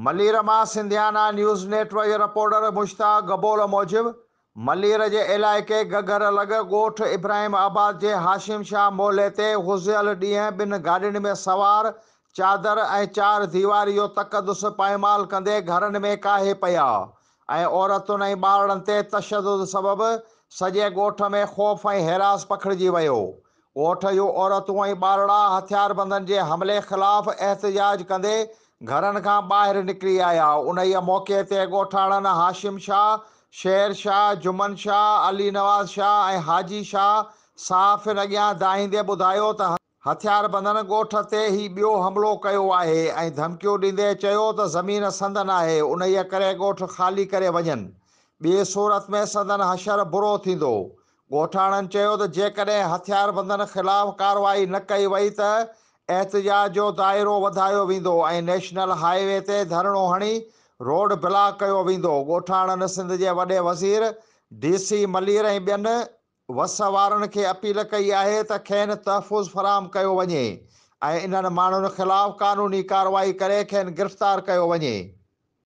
ملير مان Sindhiana news net work جي reporter Mushtaq Gabol موجب، ملير جي علائقي گگهر لڳ ڳوٺ ابراهيم آباد جي هاشم شاهه محلي تي گذريل ڏينهن ٻن گاڏين ۾ سوار چادر ۽ چار ديواري جو تقدس پائمال ڪندي گهرن ۾ ڪاهي پيا ۽ عورتن ۽ ٻارڙن تي تشدد سبب سڄي ڳوٺ ۾ خوف ۽ هراس پکڙجي ويو. ڳوٺ جون عورتون ۽ ٻارڙا هٿياربندن جي حملي خلاف احتجاج ڪندي گهرن کان ٻاهر نڪري آيا. انهيء موقعي تي ڳوٺاڻن هاشم شاهه، شير شاهه، جمن شاهه، علي نواز شاهه ۽ حاجي شاهه صحافين اڳيان دانهيندي ٻڌايو ته هٿياربندن ڳوٺ تي هي ٻيو حملو ڪيو آهي ۽ ڌمڪيون ڏيندي چيو ته زمين سندن آهي انهيء ڪري ڳوٺ خالي ڪري وڃن ٻي صورت ۾ سندن حشر برو ٿيندو. ڳوٺاڻن چيو ته جيڪڏهن هٿياربندن خلاف ڪارروائي نه ڪئي وئي ته احتجاج جو دائرو وڌايو ويندو ۽ نيشنل هاء وي تي ڌرڻو هڻي روڊ بلاڪ ڪيو ويندو. ڳوٺاڻن سنڌ جي وڏي وزير، ڊي سي ملير ۽ ٻين وس وارن کي اپيل ڪئي آهي ته کين تحفظ فراهم ڪيو وڃي ۽ انهن ماڻهن خلاف قانوني ڪارروائي ڪري کين گرفتار ڪيو وڃي.